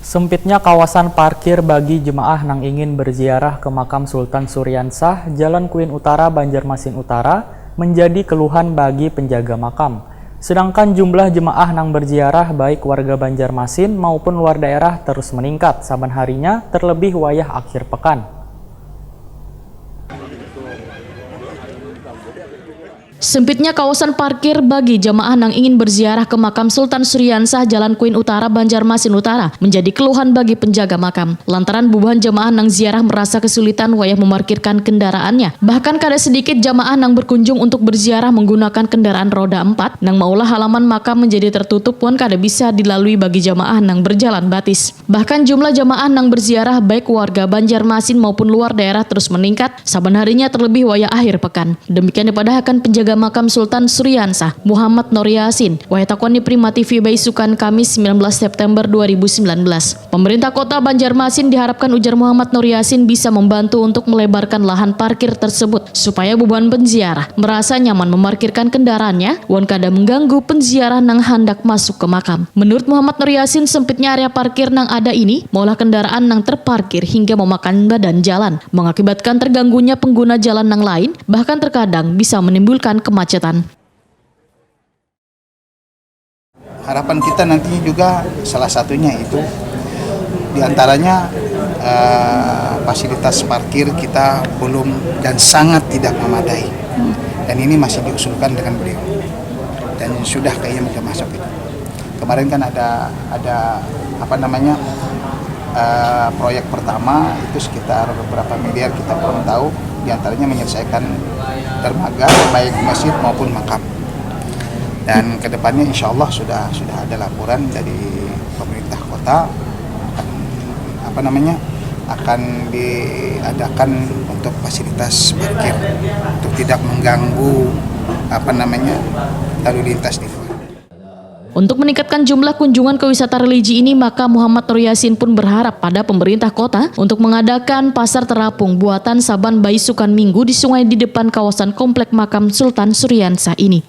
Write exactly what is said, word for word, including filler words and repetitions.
Sempitnya kawasan parkir bagi jemaah nang ingin berziarah ke makam Sultan Suriansah, Jalan Kuin Utara, Banjarmasin Utara, menjadi keluhan bagi penjaga makam. Sedangkan jumlah jemaah nang berziarah, baik warga Banjarmasin maupun luar daerah, terus meningkat saban harinya, terlebih wayah akhir pekan. Sempitnya kawasan parkir bagi jamaah nang ingin berziarah ke makam Sultan Suriansah, Jalan Kuin Utara, Banjarmasin Utara, menjadi keluhan bagi penjaga makam. Lantaran bubuhan jamaah nang ziarah merasa kesulitan wayah memarkirkan kendaraannya. Bahkan kada sedikit jamaah nang berkunjung untuk berziarah menggunakan kendaraan roda empat, nang maulah halaman makam menjadi tertutup wan kada bisa dilalui bagi jamaah nang berjalan batis. Bahkan jumlah jamaah nang berziarah, baik warga Banjarmasin maupun luar daerah, terus meningkat saban harinya, terlebih wayah akhir pekan. Demikian dipadahakan penjaga makam Sultan Suriansah, Muhammad Nur Yasin, wayah takoni Prima T V baisukan Kamis, sembilan belas September dua ribu sembilan belas. Pemerintah Kota Banjarmasin diharapkan, ujar Muhammad Nur Yasin, bisa membantu untuk melebarkan lahan parkir tersebut supaya bubuhan penziarah merasa nyaman memarkirkan kendaraannya wan kada mengganggu penziarah nang handak masuk ke makam. Menurut Muhammad Nur Yasin, sempitnya area parkir nang ada ini maulah kendaraan nang terparkir hingga memakan badan jalan, mengakibatkan terganggunya pengguna jalan nang lain, bahkan terkadang bisa menimbulkan kemacetan. Harapan kita nantinya juga salah satunya itu diantaranya eh, fasilitas parkir kita belum dan sangat tidak memadai, dan ini masih diusulkan dengan beliau dan sudah kayaknya sudah masuk itu. Kemarin kan ada ada apa namanya eh, proyek pertama itu sekitar berapa miliar kita belum tahu, diantaranya menyelesaikan dermaga baik masjid maupun makam. Dan kedepannya insya Allah sudah sudah ada laporan dari pemerintah kota akan apa namanya akan diadakan untuk fasilitas parkir untuk tidak mengganggu apa namanya lalu lintas di luar. Untuk meningkatkan jumlah kunjungan ke wisata religi ini, maka Muhammad Nur Yasin pun berharap pada pemerintah kota untuk mengadakan pasar terapung buatan saban baisukan minggu di sungai di depan kawasan komplek makam Sultan Suriansah ini.